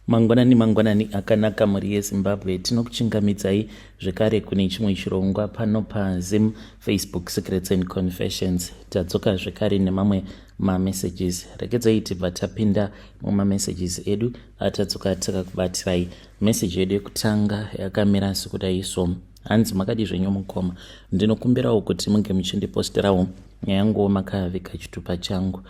Mangwanani mangwanani akanaka mhuri yeZimbabwe, tinokuchingamidzai zvekare kune chimwe chirongwa pano paZim Facebook Secrets and Confessions. Tadzoka zvekare nemamwe mamessages. Regedzai tibva tapinda mumamessages edu atadzoka takakubatirai. Message yedu yekutanga yakamira sekudai so. Hanzi makadi zvenyu mukoma, ndinokumbirawo kuti munge muchindiposterawo nyaya yanguwo makavika chitupa changu.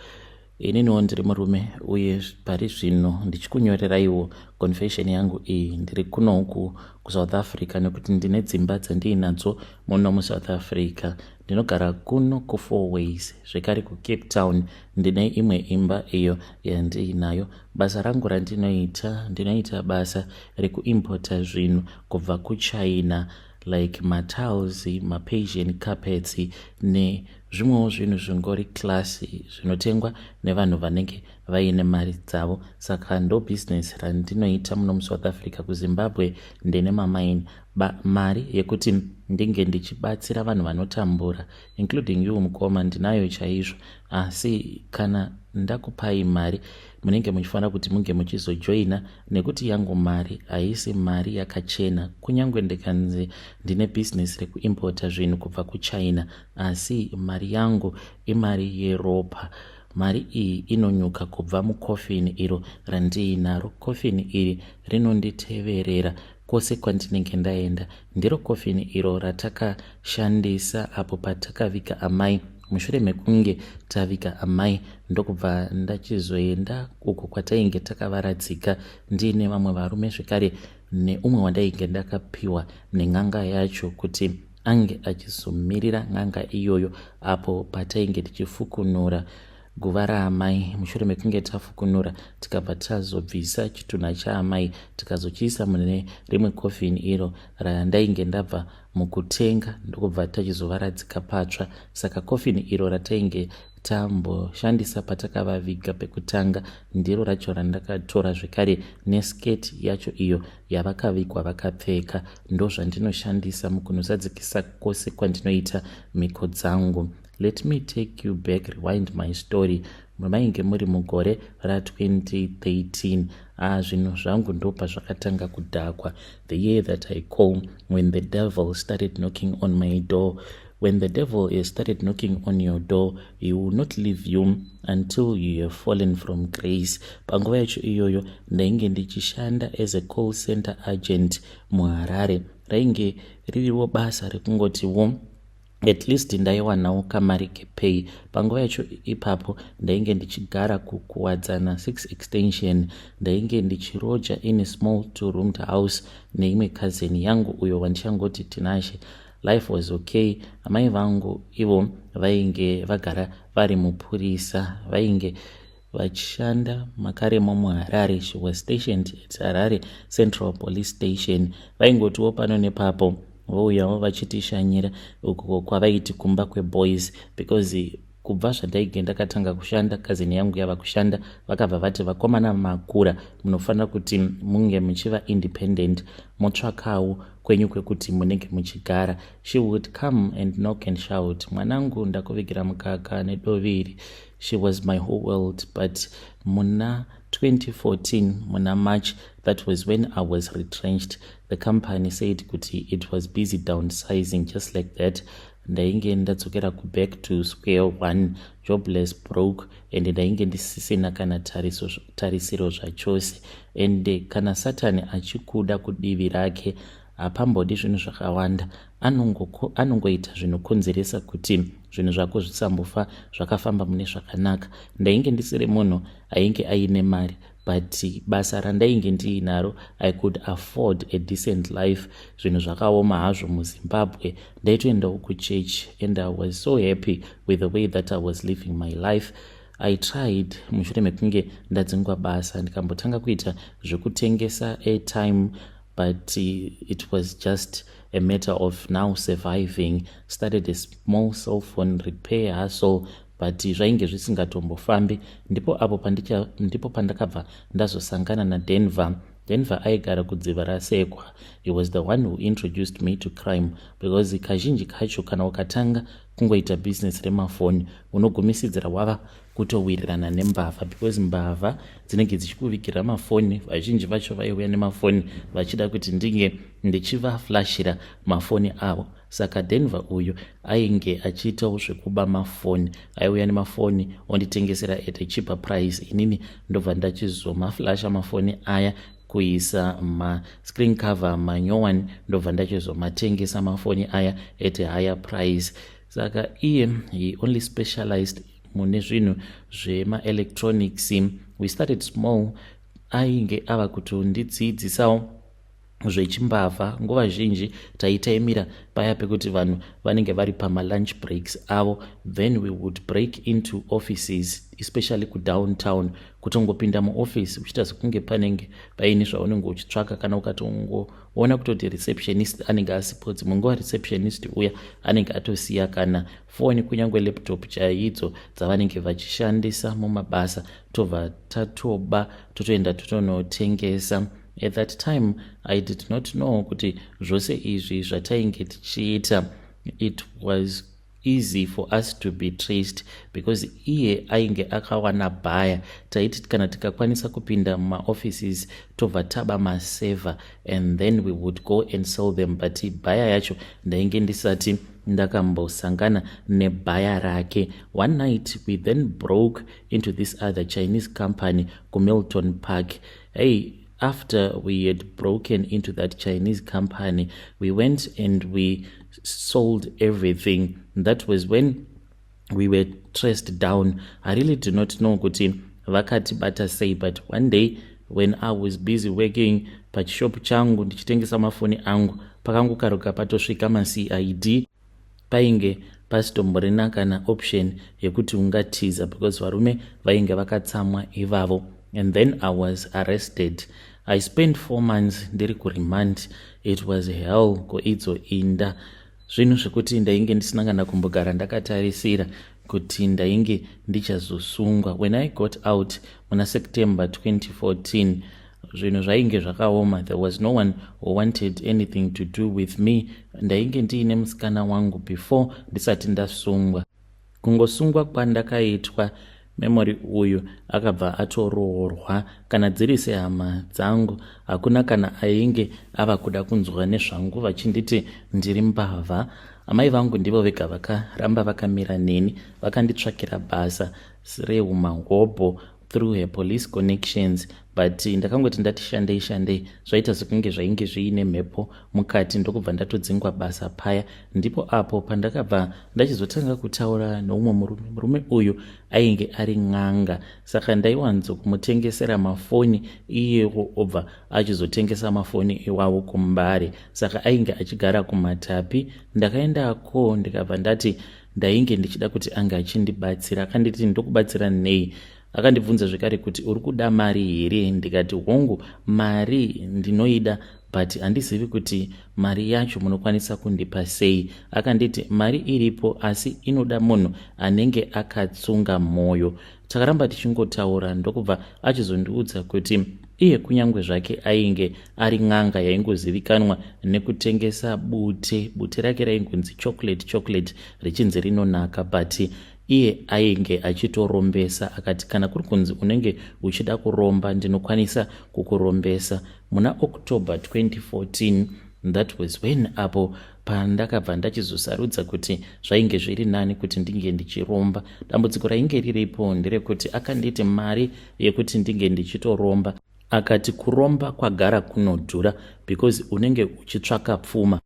Ininiwo ndiri murume uye pari zvino ndichikunyoreraiwo confession yangu iyi ndiri kunoku kuSouth Africa nekuti ndine dzimba dzandiinadzo muno muSouth Africa. Ndinogara kuno kuFour Ways zvekare kuCape Town ndine imwe imba iyo yandiinayo. Basa rangu randinoita ndinoita basa rekuimpota zvinhu kubva kuChina like matiles, mapersian carpets nezvimwewo zvinhu zvingori classy zvinotengwa nevanhu vanenge vaine mari dzavo. Saka ndo business randinoita muno muSouth Africa. KuZimbabwe ndine mamaini mari yekuti ndinge ndichibatsira vanhu vanotambura, including you mukoma, ndinayo chaizvo. Asi kana ndakupai mari munenge muchifanira kuti munge muchizojoina nekuti yangu mari haisi mari yakachena. Kunyange ndikanzi ndine bhizinesi rekuimpota zvinhu kubva kuChina, asi mari yangu imari yeropa. Mari iyi inonyuka kubva mukofini iro randiinaro. Kofini iri rinonditeverera kwose kwandinenge ndaenda. Ndiro kofini iro ratakashandisa apo patakaviga amai. Mushure mekunge taviga amai, ndokubva ndachizoenda uko kwatainge takavaradzika ndiine vamwe varume zvekare neumwe wandainge ndakapiwa nen'anga yacho kuti ange achizomirira n'anga iyoyo apo patainge tichifukunura guva raamai. Mushure mekunge tafukunura, tikabva tazobvisa chitunha chaamai, tikazochiisa mune rimwe kofini iro randainge ndabva mukutenga, ndokubva tachizovaradzika patsva. Saka kofini iro ratainge tamboshandisa patakavaviga pekutanga ndiro racho randakatora zvekare nesketi yacho iyo yavakavigwa vakapfeka. Ndozvandinoshandisa mukunozadzikisa kwose kwandinoita mhiko dzangu. Let me take you back, rewind my story. Mainge muri mugore ra2013. Ah, zvinhu zvangu ndo pazvakatanga kudhakwa, the year that I call when the devil started knocking on my door. When the devil has started knocking on your door, he will not leave you until you have fallen from grace. Panguva yacho iyoyo ndainge ndichishanda as a call center agent muHarare. Rainge ririwo basa rekungotiwo at least ndaiwanawo kamari kepay. Panguva yacho ipapo ndainge ndichigara kuKuwadzana 6 Extension. Ndainge ndichiroja in a small two roomed house neimwe cousin yangu uyo wandichangoti Tinashe. Life was okay. Amai vangu ivo vainge vagara vari mupurisa, vainge vachishanda makaremo muHarare. She was stationed at Harare Central Police Station. Vaingotiwo pano nepapo vouyawo vachitishanyira uko kwavaiti kumba kweboys, because kubva zvandainge ndakatanga kushanda, cousin yangu yava kushanda, vakabva vati, "Vakomana makura, munofanira kuti munge muchiva independent, motsvakawo kwenyu kwekuti munenge muchigara." She would come and knock and shout, "Mwanangu, ndakuvigira mukaka nedoviri." She was my whole world. But muna 2014 muna March, that was when I was retrenched. The company said kuti it was busy downsizing. Just like that, ndainge ndadzokera kuback to square one, jobless, broke, and ndainge ndisisina kana tarisiro zvachose. And kana Satani achikuda kudivi rake, hapambodi zvinhu zvakawanda, anongoita zvinokonzeresa kuti zvinhu zvako zvisambofa zvakafamba mune zvakanaka. Ndainge ndisiri munhu ainge aine mari, but basa randainge ndiinaro, I could afford a decent life. Zvinhu zvakaoma hazvo muZimbabwe, ndaitoendawo kuchurch and I was so happy with the way that I was living my life. I tried mushure mekunge ndadzingwa basa, ndikambotanga kuita zvekutengesa airtime, but it was just a matter of now surviving. Started a small cell phone repair hustle, but zvainge zvisingatombofambi. Ndipo apo ndipo pandakabva ndazosangana naDenver. Denver aigara kudziva rasekwa. He was the one who introduced me to crime, because kazhinji kacho kana ukatanga kungoita business remafoni, unogumisidzira wava kutowirirana nembavha, because mbavha dzinenge dzichikuvigira mafoni. Vazhinji vacho vaiuya nemafoni vachida kuti ndinge ndichivaflashira mafoni avo. Saka Denver uyu ainge achiitawo zvekuba mafoni. Aiuya nemafoni onditengesera at a cheaper price, inini ndobva ndachizomaflasha mafoni aya, kuisa mascreen cover manyowani, ndobva ndachizomatengesa mafoni aya at a higher price. Saka iye, he only specialized mune zvinhu zvemaelectronics. We started small. Ainge ava kutondidzidzisawo zvechimbavha. Nguva zhinji taitaimira paya pekuti vanhu vanenge vari pamalunch breaks avo, then we would break into offices, especially kudowntown. Kutongopinda muoffice uchiita sekunge panenge paine zvaunenge uchitsvaka. Kana ukatongoona kutoti receptionist anenge asipo, dzimwe nguva receptionist uya anenge atosiya kana foni, kunyange laptop chaidzo dzavanenge vachishandisa mumabasa, tobva tatoba, totoenda totonotengesa. At that time I did not know kuti zvose izvi zvatainge tichiita, it was easy for us to be traced, because iye ainge akawana buyer. Taiti kana tikakwanisa kupinda mumaoffices, tobva taba maserver and then we would go and sell them, but buyer yacho ndainge ndisati ndakambosangana nebuyer rake. One night we then broke into this other Chinese company kuMilton Park. Hey, after we had broken into that Chinese company, we went and we sold everything. That was when we were traced down. I really do not know kuti vakatibata sei, but one day when I was busy working pachishop changu ndichitengesa mafoni angu, pakangokaruka patosvika maCID. Painge pasitomborina kana option yekuti ungatiza, because varume vainge vakatsamwa ivavo. And then I was arrested. I spent 4 months ndiri kuremand. It was hell. Koidzo inda zvinhu zvekuti ndainge ndisina kana kumbogara ndakatarisira kuti ndainge ndichazosungwa. When I got out muna September 2014, zvinhu zvainge zvakaoma. There was no one who wanted anything to do with me. Ndainge ndiine musikana wangu before ndisati ndasungwa. Kungosungwa kwandakaitwa, Memory uyu akabva atoroorwa. Kana dziri sehama dzangu, hakuna kana ainge ava kuda kunzwa nezvangu, vachinditi ndiri mbavha. Amai vangu ndivo vega vakaramba vakamira neni. Vakanditsvakira basa rehumahobho through her police connections, but ndakangoti ndati shandei shandei, zvaita sekunge zvainge zviine mhepo mukati, ndokubva ndatodzingwa basa paya. Ndipo apo pandakabva ndachizotanga kutaura neumwe murume. Murume uyu ainge ari n'anga, saka ndaiwanzo kumutengesera mafoni, iyewo obva achizotengesa mafoni iwawo kuMbare. Saka ainge achigara kuMatapi. Ndakaendako, ndikabva ndati ndainge ndichida kuti ange achindibatsira. Akanditi, "Ndokubatsira nei?" Akandibvunza zvekare kuti, "Uri kuda mari here?" Ndikati, "Hongu, mari ndinoida, but handizivi kuti mari yacho munokwanisa kundipa sei." Akanditi mari iripo, asi inoda munhu anenge akatsunga mwoyo. Takaramba tichingotaura, ndokubva achizondiudza kuti iye kunyange zvake ainge ari n'anga yaingozivikanwa nekutengesa bute, bute rake raingonzi chocolate chocolate, richinzi rinonaka, but iye ainge achitorombesa. Akati, "Kana kuri kunzi unenge uchida kuromba, ndinokwanisa kukurombesa." Muna October 2014, that was when apo pandakabva ndachizosarudza kuti zvainge zviri nani kuti ndinge ndichiromba. Dambudziko rainge riripo nderekuti akanditi mari yekuti ndinge ndichitoromba, akati kuromba kwagara kunodhura, because unenge uchitsvaka pfuma.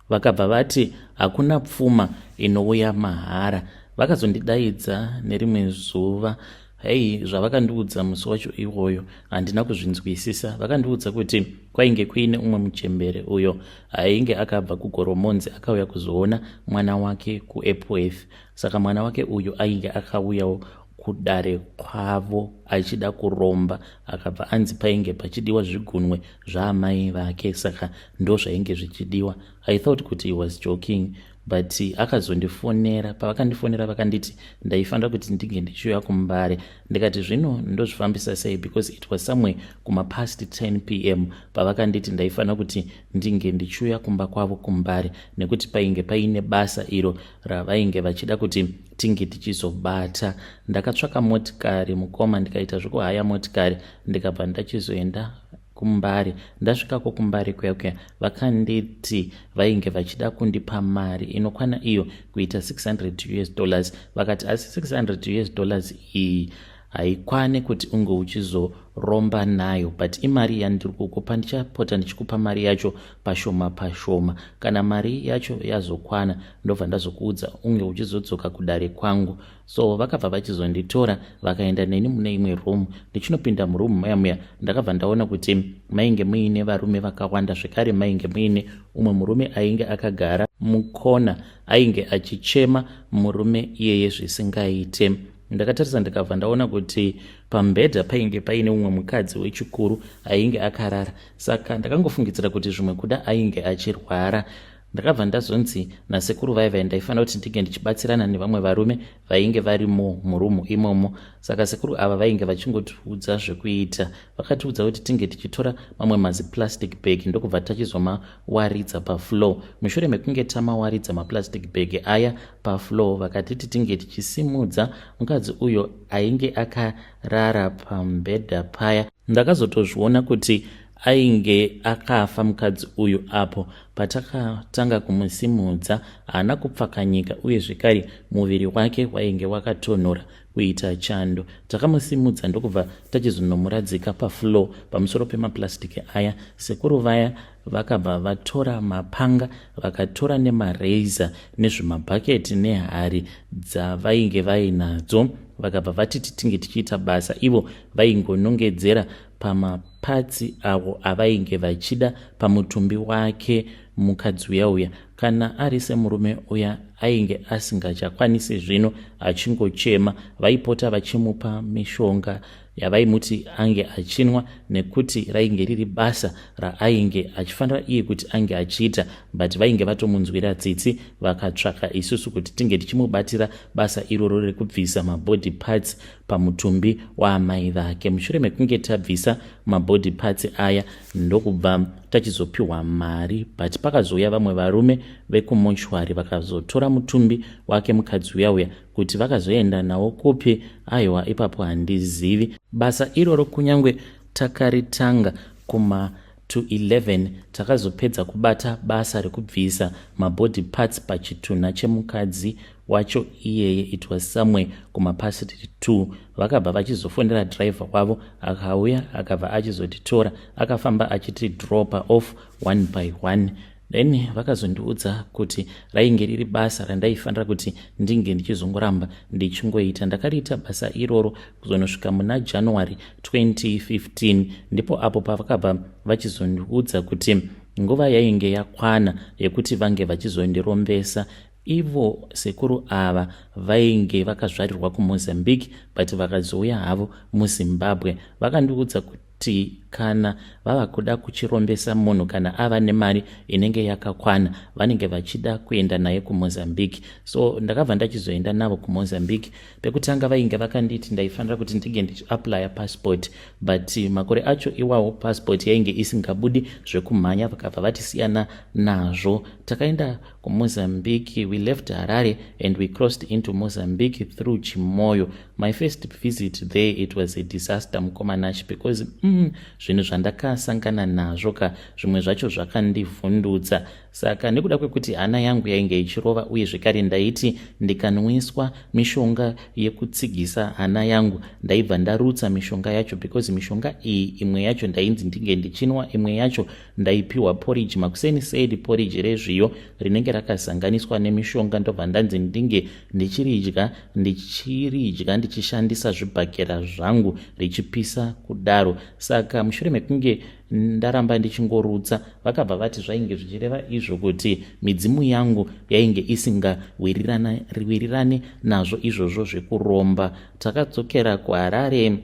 Vakabva vati hakuna pfuma inouya mahara. Vakazondidaidza nerimwe zuva. Hei, zvavakandiudza musi wacho iwoyo handina kuzvinzwisisa. Vakandiudza kuti kwainge kuine umwe muchembere uyo ainge akabva kuGoromonzi, akauya kuzoona mwana wake kuEpworth. Saka mwana wake uyu ainge akauyawo kudare kwavo achida kuromba. Akabva anzi painge pachidiwa zvigunwe zvaamai vake, saka ndo zvainge zvichidiwa. I thought kuti he was joking. But akazondifonera. Pavakandifonera, vakanditi ndaifanira kuti ndinge ndichiuya kuMbare. Ndikati zvino ndozvifambisa sei? Because it was somewhere kumapast 10 p.m. pavakanditi ndaifanira kuti ndinge ndichiuya kumba kwavo kuMbare, nekuti painge paine basa iro ravainge vachida kuti tinge tichizobata. Ndakatsvaka motikari, mukoma, ndikaita zvekuhaya motikari, ndikabva ndachizoenda kuMbare. Ndasvikako kuMbare kuya kuya, vakanditi vainge vachida kundipa mari inokwana iyo kuita US$600. Vakati asi US$600 iyi haikwani kuti unge uchizoromba nayo, but imari yandiri kukupa, ndichapota ndichikupa mari yacho pashoma pashoma. Kana mari yacho yazokwana, ndobva ndazokuudza unge uchizodzoka kudare kwangu. So vakabva vachizonditora, vakaenda neni mune imwe room. Ndichinopinda muroom muya muya, ndakabva ndaona kuti mainge muine varume vakawanda. Zvekare mainge muine umwe murume ainge akagara mukona, ainge achichema murume iyeye zvisingaite. Ndakatarisa, ndikabva ndaona kuti pamubhedha painge paine umwe mukadzi wechikuru ainge akarara. Saka ndakangofungidzira kuti zvimwe kuda ainge achirwara. Ndakabva ndazonzi nasekuru vaivai ndaifanira kuti ndinge ndichibatsirana nevamwe varume vainge varimo muroom imomo. Saka sekuru ava vainge vachingotiudza zvekuita. Vakatiudza kuti tinge tichitora mamwe maziplastic bag, ndokubva tachizomawaridza pafloor. Mushure mekunge tamawaridza maplastic bag aya pafloor, vakatiti tinge tichisimudza mukadzi uyo ainge akarara pamubhedha paya. Ndakazotozviona kuti ainge akafa mukadzi uyu apo patakatanga kumusimudza. Haana kupfakanyika, uye zvekare muviri wake wainge wakatonhora kuita chando. Takamusimudza, ndokubva tachizonomuradzika pafloor pamusoro pemaplastiki aya. Sekuru vaya vakabva vatora mapanga, vakatora nemareza nezvimabhaketi nehari dzavainge vainadzo. Vakabva vatiti tinge tichiita basa. Ivo vaingonongedzera pamaparts avo avainge vachida pamutumbi wake mukadzi uya uya. Kana ari semurume uya, ainge asingachakwanisi zvino, achingochema. Vaipota vachimupa mishonga yavaimuti ange achinwa, nekuti rainge riri basa raainge achifanira iye kuti ange achiita, but vainge vatomunzwira tsitsi, vakatsvaka isusu kuti tinge tichimubatira basa iroro rekubvisa mabody parts pamutumbi waamai vake. Mushure mekunge tabvisa mabody parts aya, ndokubva tachizopiwa mari. But pakazouya vamwe varume vekumochwari, vakazotora mutumbi wake mukadzi uya uya. Kuti vakazoenda nawo kupi, aiwa, ipapo handizivi. Basa iroro, kunyange takaritanga kuma to 11, takazopedza kubata basa rekubvisa mabody parts pachitunha chemukadzi wacho iyeye, it was somewhere kumapast 2. Vakabva vachizofonera dhiraivha wavo, akauya, akabva achizotitora, akafamba achitidropa off one by one. Then vakazondiudza kuti rainge riri basa randaifanira kuti ndinge ndichizongoramba ndichingoita. Ndakariita basa iroro kuzonosvika muna January 2015. Ndipo apo pavakabva vachizondiudza kuti nguva yainge yakwana yekuti vange vachizondirombesa. Ivo sekuru ava vainge vakazvarirwa kuMozambique, but vakazouya havo muZimbabwe. Vakandiudza kuti kana vava kuda kuchirombesa munhu, kana ava nemari inenge yakakwana, vanenge vachida kuenda naye kuMozambique. So ndakabva ndachizoenda navo kuMozambique. Pekutanga vainge vakanditi ndaifanira kuti ndinge ndichiapplya passport, but makore acho iwawo passport yainge isingabudi zvekumhanya. Vakabva vatisiyana nazvo. Takaenda kuMozambique. We left Harare and we crossed into Mozambique through Chimoyo. My first visit there, it was a disaster, mukoma Nash, because zvinhu zvandakasangana nazvo ka, zvimwe zvacho zvakandivhundutsa. Saka nekuda kwekuti hana yangu yainge ichirova, uye zvekare ndaiti ndikanwiswa mishonga yekutsigisa hana yangu, ndaibva ndarutsa mishonga yacho, because mishonga iyi, imwe yacho ndainzi ndinge ndichinwa, imwe yacho ndaipiwa porridge makuseni sedi, porridge rezviyo rinenge rakasanganiswa nemishonga. Ndobva ndanzi ndinge ndichiridya, ndichiridya ndichishandisa zvibhakera zvangu richipisa kudaro. Saka mushure mekunge ndaramba ndichingorutsa, vakabva vati zvainge zvichireva izvo kuti midzimu yangu yainge isingawirirani nazvo izvozvo zvekuromba. Takadzokera kuHarare.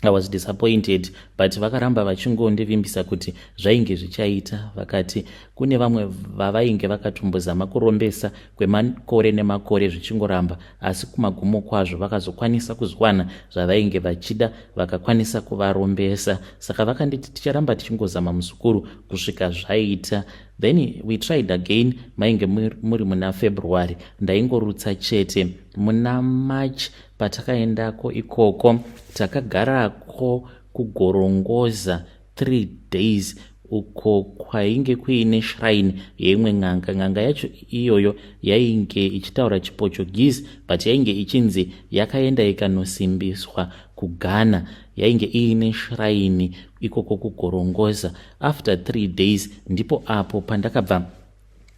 I was disappointed, but vakaramba vachingondivimbisa kuti zvainge zvichaita. Vakati kune vamwe vavainge vakatombozama kurombesa kwemakore nemakore zvichingoramba, asi kumagumo kwazvo vakazokwanisa kuzwana zvavainge vachida, vakakwanisa kuvarombesa. Saka vakanditi ticharamba tichingozama, muzukuru, kusvika zvaita. Then we tried again. Mainge muri muna February, ndaingorutsa chete. Muna March patakaendako ikoko, takagarako kuGorongoza 3 days, uko kwainge kuine shrine yeimwe n'anga. N'anga yacho iyoyo yainge ichitaura chiPortuguese, but yainge ichinzi yakaenda ikanosimbiswa kuGhana. Yainge iine shrine ikoko kuGorongoza. After 3 days ndipo apo pandakabva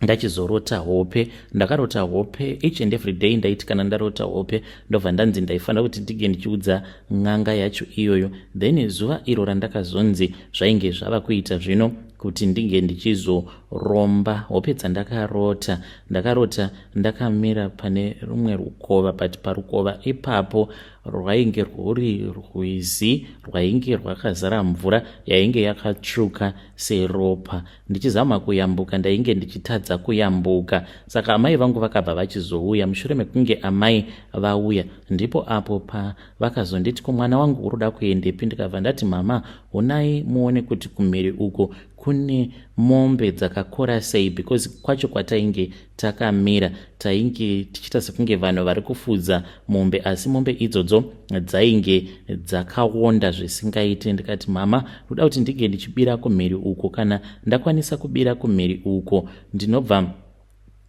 ndachizorota hope. Ndakarota hope each and every day. Ndaiti kana ndarota hope, ndobva ndanzi ndaifanira kuti ndige ndichiudza n'anga yacho iyoyo. Then zuva iro randakazonzi zvainge zvava kuita zvino kuti ndinge ndichizoromba, hope dzandakarota, ndakarota ndakamira pane rumwe rukova, but parukova ipapo rwainge rwuri rwizi rwainge rwakazara mvura yainge yakatsvuka seropa. Ndichizama kuyambuka, ndainge ndichitadza kuyambuka. Saka amai vangu vakabva vachizouya. Mushure mekunge amai vauya, ndipo apo pavakazonditi, "Ko mwana wangu, uri kuda kuendepi?" Ndikabva ndati, "Mama, honai muone kuti kumhiri uko kune mombe dzakakora sei," because kwacho kwatainge takamira tainge tichiita sekunge vanhu vari kufudza mombe, asi mombe idzodzo dzainge dzakawonda zvisingaiti. Ndikati, "Mama, ndoda kuti ndinge ndichibira kumhiri uko. Kana ndakwanisa kubira kumhiri uko, ndinobva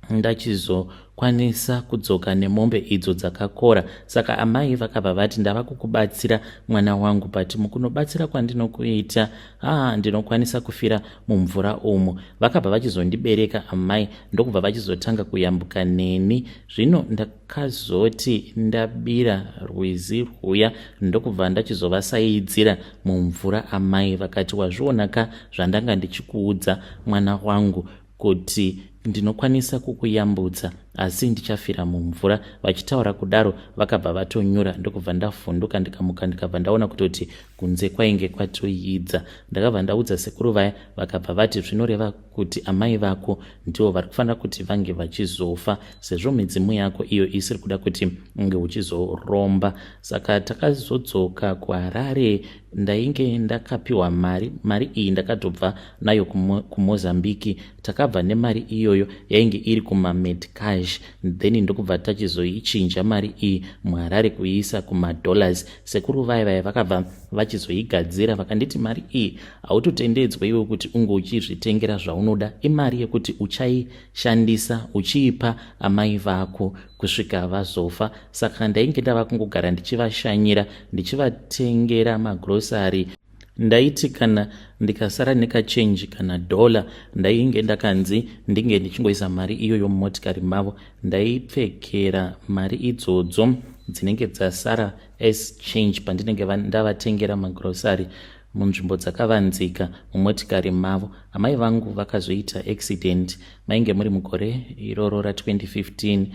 ndachizokwanisa kudzoka nemombe idzo dzakakora." Saka amai vakabva vati, "Ndava kukubatsira, mwana wangu, but mukunobatsira kwandinokuita, aa, ndinokwanisa kufira mumvura umu." Vakabva vachizondibereka amai, ndokubva vachizotanga kuyambuka neni. Zvino ndakazoti ndabira rwizi rwuya, ndokubva ndachizovasaidzira mumvura. Amai vakati, "Wazvionaka zvandanga ndichikuudza, mwana wangu, kuti ndinokwanisa kukuyambutsa, asi ndichafira mumvura." Vachitaura kudaro, vakabva vatonyura, ndokubva ndavhunduka, ndikamuka, ndikabva ndaona kutoti kunze kwainge kwatoidza. Ndakabva ndaudza sekuru vaya, vakabva vati zvinoreva kuti amai vako ndivo vari kufanira kuti vange vachizofa, sezvo midzimu yako iyo isiri kuda kuti unge uchizoromba. Saka takazodzoka kuHarare. Ndainge ndakapiwa mari. Mari iyi ndakatobva nayo kuMozambiki. Takabva nemari iyoyo, yainge iri kumameticals, then ndokubva tachizoichinja mari iyi muHarare kuiisa kumadollars. Sekuru vaya vaya vakabva vachizoigadzira, vakanditi mari iyi hautotendedzwe iwe kuti unge uchizvitengera zvaunoda. Imari yekuti uchaishandisa uchiipa amai vako kusvika vazofa. Saka ndainge ndava kungogara ndichivashanyira, ndichivatengera magrosari. Ndaiti kana ndikasara nekachenji kana dhola, ndainge ndakanzi ndinge ndichingoisa mari iyoyo mumotikari mavo. Ndaipfekera mari idzodzo dzinenge dzasara as change pandinenge ndavatengera magrosari munzvimbo dzakavanzika mumotikari mavo. Amai vangu vakazoita accident. Mainge muri mugore iroro ra2015,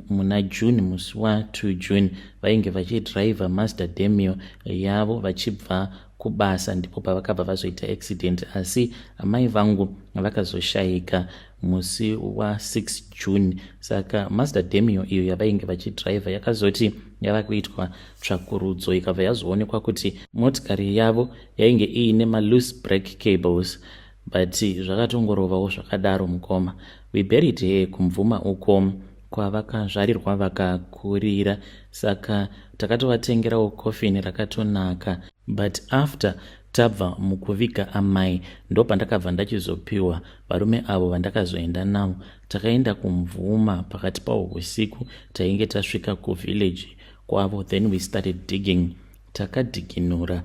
muna June, musi wa2 June. Vainge vachidhiraivha Mazda Demio yavo vachibva kubasa, ndipo pavakabva vazoita accident. Asi amai vangu vakazoshayika musi wa6 June. Saka Mazda Demio iyo yavainge vachidhiraivha yakazoti yava kuitwa tsvakurudzo, ikabva yazoonekwa kuti motikari yavo yainge iine maloose brake cables, but zvakatongorovawo zvakadaro, mukoma. We buried her kuMvuma uko kwavakazvarirwa vakakurira. Saka takatovatengerawo coffin rakatonaka. But after tabva mukuviga amai, ndopandakabva ndachizopiwa varume avo vandakazoenda navo. Takaenda kuMvuma pakati pahwo usiku. Tainge tasvika kuvillage kwavo, then we started digging. Takadhiginura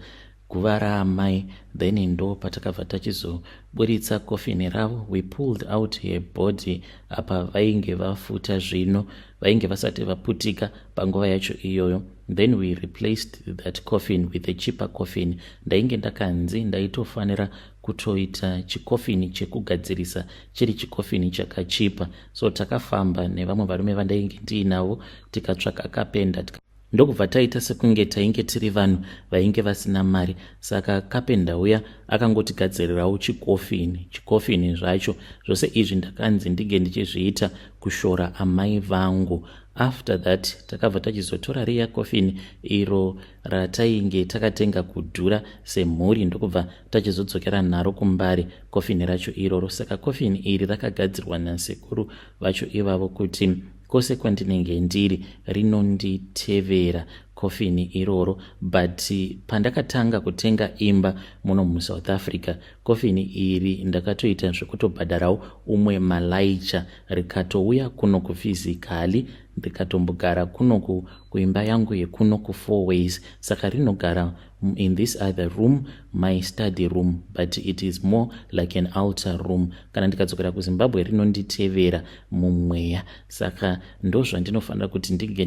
guva raamai, then ndo patakabva tachizoburitsa kofini ravo. We pulled out her body. Apa vainge vafuta zvino, vainge vasati vaputika panguva yacho iyoyo. Then we replaced that coffin with a cheaper coffin. Ndainge ndakanzi ndaitofanira kutoita chikofini chekugadzirisa, chiri chikofini chakachipa. So takafamba nevamwe varume vandainge ndiinavo, tikatsvaka kapenda. Ndokubva taita sekunge tainge tiri vanhu vainge vasina mari. Saka kapenda uya akangotigadzirirawo chikofini, chikofini zvacho. Zvose izvi ndakanzi ndinge ndichizviita kushora amai vangu. After that takabva tachizotora riya kofini iro ratainge takatenga kudhura semhuri, ndokubva tachizodzokera naro kuMbare, kofini racho iroro. Saka kofini iri rakagadzirwa nasekuru vacho ivavo kuti kwose kwandinenge ndiri rinonditevera kofini iroro. But pandakatanga kutenga imba muno muSouth Africa, kofini iri ndakatoita zvekutobhadharawo umwe malaicha, rikatouya kuno kuphysically, rikatombogara kuno kuimba yangu yekuno kuFourways. Saka rinogara in this other room, my study room, but it is more like an altar room. Kana ndikadzokera kuZimbabwe rinonditevera mumweya. Saka ndozvandinofanira kuti ndinge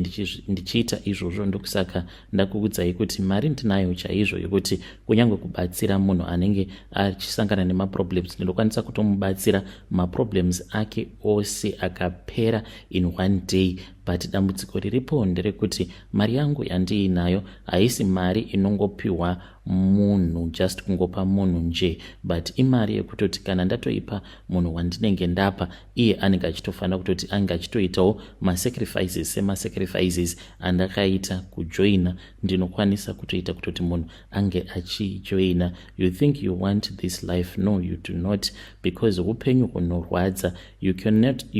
ndichiita izvozvo. Ndokusaka ndakuudzai kuti mari ndinayo chaizvo yekuti kunyange kubatsira munhu anenge achisangana nemaproblems, ndinokwanisa kutomubatsira maproblems ake ose akapera in one day. But dambudziko riripo nderekuti mari yangu yandiinayo haisi mari inongopiwa munhu, just kungopa munhu nje, but imari yekutoti kana ndatoipa munhu wandinenge ndapa, iye anenge achitofanira kutoti ange achitoitawo masacrifices, semasacrifices andakaita kujoina. Ndinokwanisa kutoita kutoti munhu ange achijoina. You think you want this life? No, you do not, because upenyu hunorwadza. You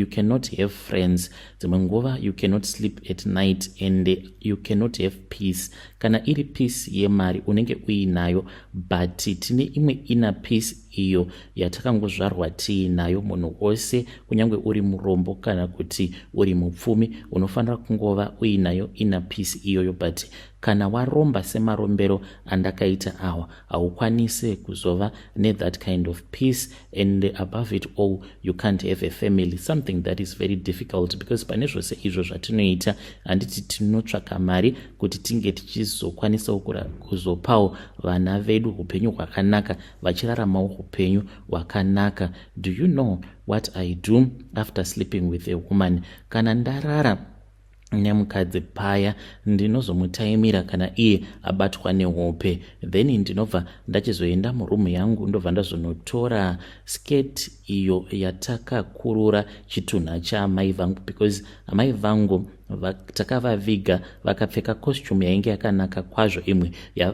cannot have friends. Dzimwe nguva you cannot sleep at night and you cannot have peace. Kana iri peace yemari, unenge uinayo, but tine imwe inner peace iyo yatakangozvarwa tiinayo. Munhu wose, kunyange uri murombo kana kuti uri mupfumi, unofanira kungova uinayo inner peace iyoyo. But kana waromba semarombero andakaita awa, haukwanisi kuzova nethat kind of peace. And above it all, you can't have a family, something that is very difficult, because pane zvose izvo zvatinoita, handiti tinotsvaka mari kuti tinge tichizokwanisawo kuzopawo vana vedu upenyu hwakanaka, vachiraramawo upenyu hwakanaka? Do you know what I do after sleeping with a woman? Kana ndarara nemukadzi paya, ndinozomutaimira kana iye abatwa nehope, then ndinobva ndachizoenda murumu yangu, ndobva ndazonotora skirt iyo yatakakurura chitunha chaamai vangu, because amai vangu takavaviga vakapfeka costume yainge yakanaka kwazvo, imwe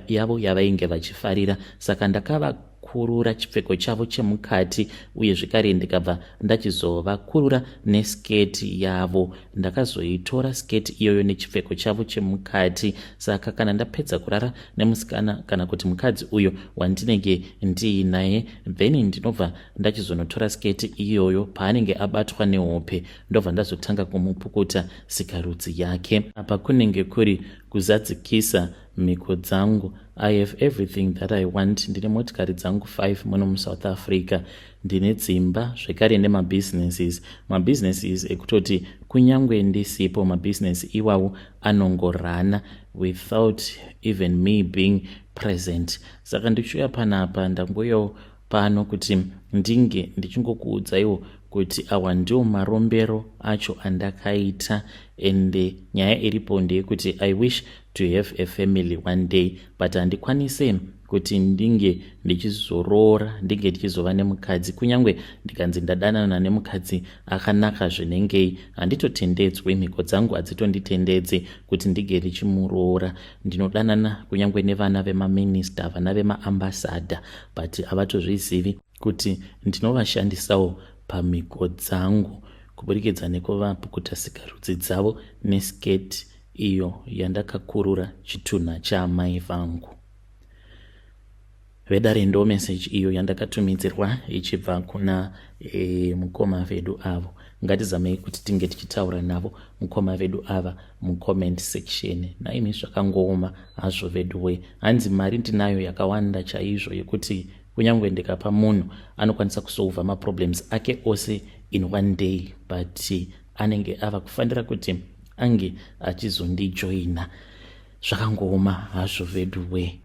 yavo yavainge vachifarira. Saka ndakavakurura chipfeko chavo chemukati, uye zvekare ndikabva ndachizovakurura nesketi yavo. Ndakazoitora sketi iyoyo nechipfeko chavo chemukati. Saka kana ndapedza kurara nemusikana kana kuti mukadzi uyo wandinenge ndiinaye, then ndinobva ndachizonotora sketi iyoyo paanenge abatwa nehope, ndobva ndazotanga kumupukuta sikarudzi yake. Apa kunenge kuri kuzadzikisa mhiko dzangu. I have everything that I want. Ndine motikari dzangu 5 muno muSouth Africa, ndine dzimba zvekare nemabusinesses, mabusinesses ekutoti kunyange ndisipo, mabhizinesi iwawo anongorana without even me being present. Saka ndichiuya panapa, ndangoyawo pano kuti ndinge ndichingokuudzaiwo kuti awa ndiwo marombero acho andakaita. And nyaya iripo ndeyekuti I wish to have a family one day, but handikwanise kuti ndinge ndichizoroora, ndinge ndichizova nemukadzi. Kunyange ndikanzi ndadanana nemukadzi akanaka zvinengei, handitotendedzwi, mhiko dzangu hadzitonditendedzi kuti ndinge ndichimuroora. Ndinodanana kunyange nevana vemaminista, vana vemaambassador, but havatozvizivi kuti ndinovashandisawo pamhiko dzangu kuburikidza nekuvapukuta sikarudzi dzavo nesketi iyo yandakakurura chitunha chaamai vangu. Vedare, ndo meseji iyo yandakatumidzirwa ichibva kuna mukoma vedu avo. Ngatizamei kuti tinge tichitaura navo mukoma vedu ava mucomment section. Naimi, zvakangooma hazvo vedu we. Hanzi mari ndinayo yakawanda chaizvo yekuti kunyange ndikapa munhu, anokwanisa kusolva maproblems ake ose in one day, but anenge ava kufanira kuti ange achizondijoina. Zvakangooma hazvo vedu we.